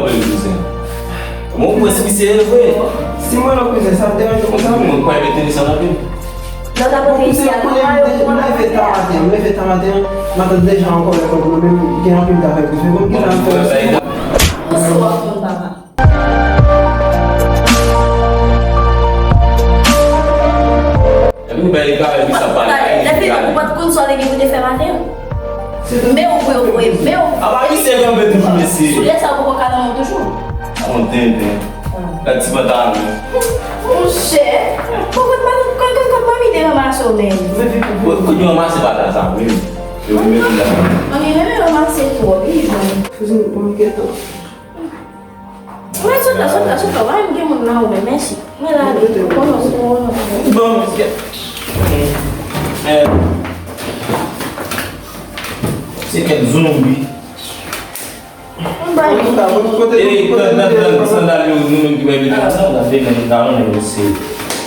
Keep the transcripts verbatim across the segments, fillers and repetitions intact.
w ap rele kouzen? Bon, ou kwè si misye vre? Si mwen nan kouzen, sa ap deranje konsa? Mwen kwè l enteresan anpil. Lè w t ap rete isi a, kounye a, m leve ta maten, m leve ta maten, matant deja an kòlè kont mwen, men gen anpil travay pou fè. Bon, ki jan m fè? Ou sou w ap konn papa. Epi ou bay li kare, epi sa pale. Lè fini, ou pa t konn sa w te gen pou te fè maten an? Men ou voye, ou voye, men ou. Apa misye kanpe toujou, mesye? Soulye sa ou poko ka nan men w toujou? Yon tenten. Gad ti pantalon. Monchè, kot, kot, kot, kot manmi te ranmase w menm? Kote yo ranmase pantalon sa, wi. Yo vin met la. Manmi renmen ranmase twòp, wi, manmi. Kouzen, bon, gentan. Mwen sot la, sot la, sot la. Wè, m gen moun nan ou menm, mèsi. Mwen la, li, konnen se ou, non. Bon, mesye. Eh, se kèk zonbi. Mwen ba li. Ey, pran, pran, pran sandal yo, nou menm ki bay beton. Sandal de nèg, talon nèg, mesye.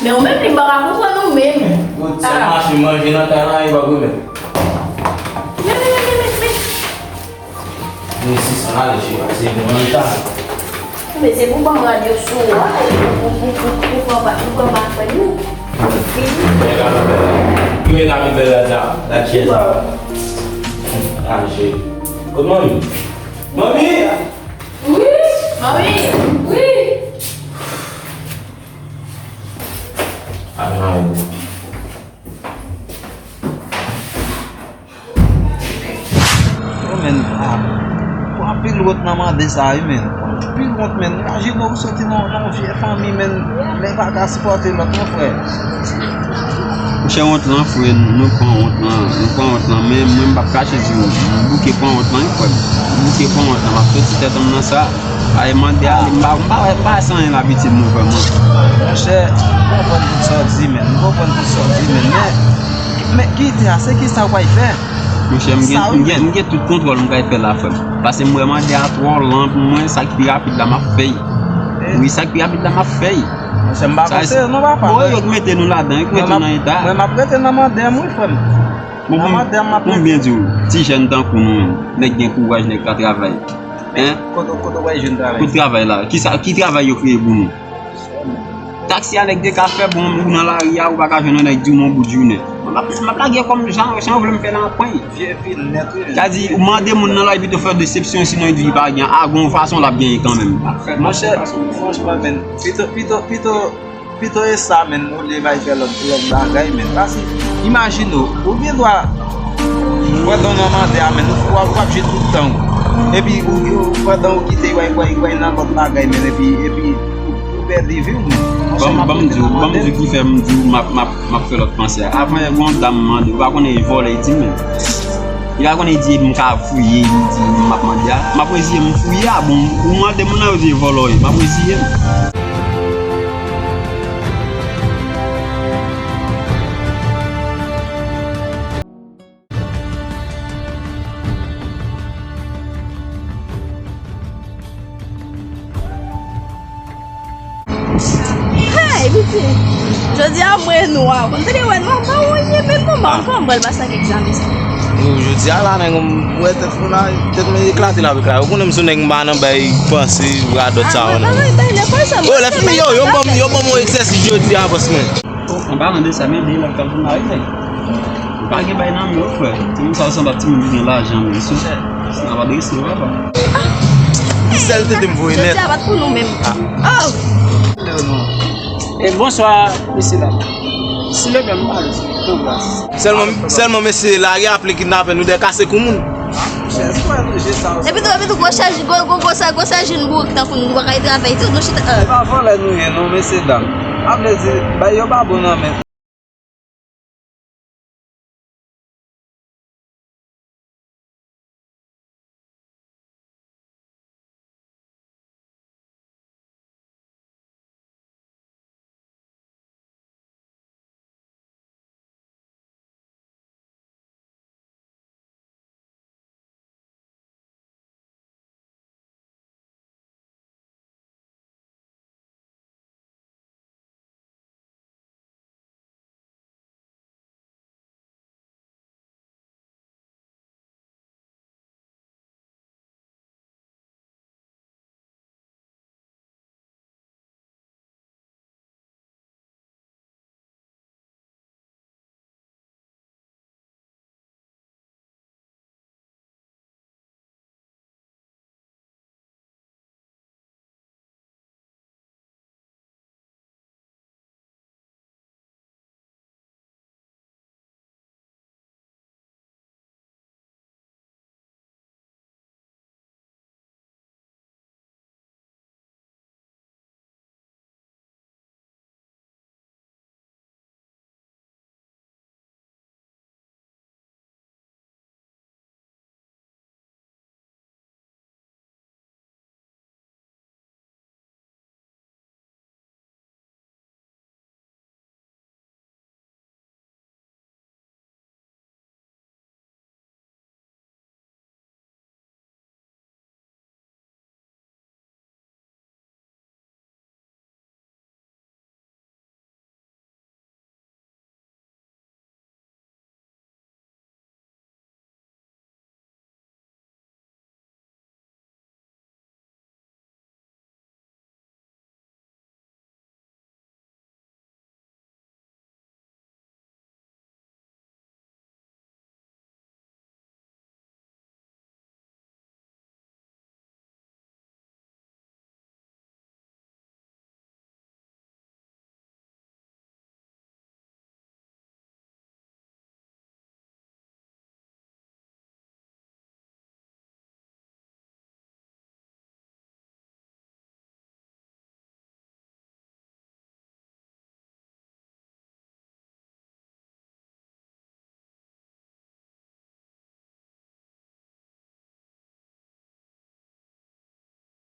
Men ou menm, li pa ka konprann ou menm. Sa mache manje nan kay la, e pa pwoblèm. Men, men, men, men, men, men. Mwen se san ale, se pa, se bon, an ta. Men se pou ban rad yo sou ou a, e pou, pou, pou, pou pran pa, pou pran pa fè nou. Fini. Mwen ka fè. Mwen ka fè la, la, la, chèz la. Ale, cheri. Kot manmi? Manmi! Wi! Manmi! Wi! Ay, ay. Yo, men, ah, pran anpil wont nan mande sa, wi, men. Pran anpil wont, men. Imajine w soti nan, nan yon vye fanmi, men, men pa ka sipòte lòt, non, frè. Monchè, wont lan, frè, nou pran wont lan, nou pran wont lan, men mwen, m p ap kache di w, m bouke pran wont lan, wi, frè m. M bouke pran wont lan, m ap soti tèt anm nan sa. Ay, mande ale, m pa, m pa wè, m pa wè se anyen labitid nou vrèman. Monchè, m konprann tout sa w di, men. M konprann tout sa w di, men. Men, men, kite a, se ki sa w pral fè? Monchè, m gen, m gen, m gen tout kontwòl m pral fè la, frè m. Paske m wè mande a twò lan pou mwen, sa k pi rapid la, m ap fè l. Wi, sa k pi rapid la, m ap fè l. Monchè, m pa konseye non, papa. Bon, yo k mete nou ladan, yo k mete nou nan eta. Mwen, m ap rete nan mande m, wi, frè m. Nan mande m, m ap rete. Bon, pou m byen di w, ti jèn tankou nou menm, nèg gen kouraj, nèg ka travay. Hein? Kote, kote w pral jwenn travay? Kot travay la? Ki sa, ki travay yo kreye pou nou? Taksi a nèg te ka fè, bon, ou nan lari a, ou pa ka jwenn yon nèg di w nan bout jounen. M ap, m ap lage kòm jan, jan yo vle m fè la, anpwen. Vye vil nèt, wi. Sa di, ou mande moun nan la, epi te fè desepsyon, sinon li di li pa gen. A, gon fason l ap genyen kanmenm. Monchè, franchman, menn, pito, pito, pito, pito e sa, menn, olye bay fè lòt, lòt bagay, menn. Paske, imajine w, ou gen dwa, pandan w nan mande a, menn, ou, w ap, w ap jwe tout tan w. Epi, ou, ou, pandan ou kite, w al, w al, w al nan lòt bagay, menn, epi, epi, ou, ou pèdi vi w, menn. Monchè, m ap rete nan mande. Ban m, ban m di w, ban m di w ki fè m di w, m ap, m ap, m ap fè lòt panse a. Avan, yon dam mande, ou pa konnen e vòlè, li di, menn. Li pa konnen, li di, m ka fouye, li di, m ap mande a. M ap reziye m fouye a, bon, ou mande moun nan, yo di e vòlò ye, m ap reziye m. Hey, pitit! Jodi a, mwen nwa. Ou konn tande wè nwa, pa wè, men kòman, kòman pral pase ak egzamen sa? Yo, jodi a la, nèg, m wè tèt mwen la, tèt mwen eklate la, eklate. Ou konnen m sou nèg m pa nan bay panse radòt sa yo, non. Oh, lè fini, yo, yo ban m, yo ban m yon egzèsis jodi a, bòs mwen. Oh, an palan de sa, men de lòt k ap vin la, wi, nèg. Ou pa gen bay nan men w, frè. Timoun sa yo sanble ak timoun ki gen lajan, men sou, se nan pa drese, papa. Sèl tete m voye nèt. Jodi a pa t pou nou menm. Oh! E bonswa, mesye dam. Silvouplè, m pale, pran gras. Sèlman, sèlman, mesye, lari a ple kidnapè, nou de kase kou moun. Epi tou, epi tou, gwosè, gwo, gwo, gwosè, gwosè jèn bourik tankou nou, nou pa ka travay tou, nou chita, euh. E pa vòlè nou ye, non, mesye dam. A vle di, bay yo pa bon nan men.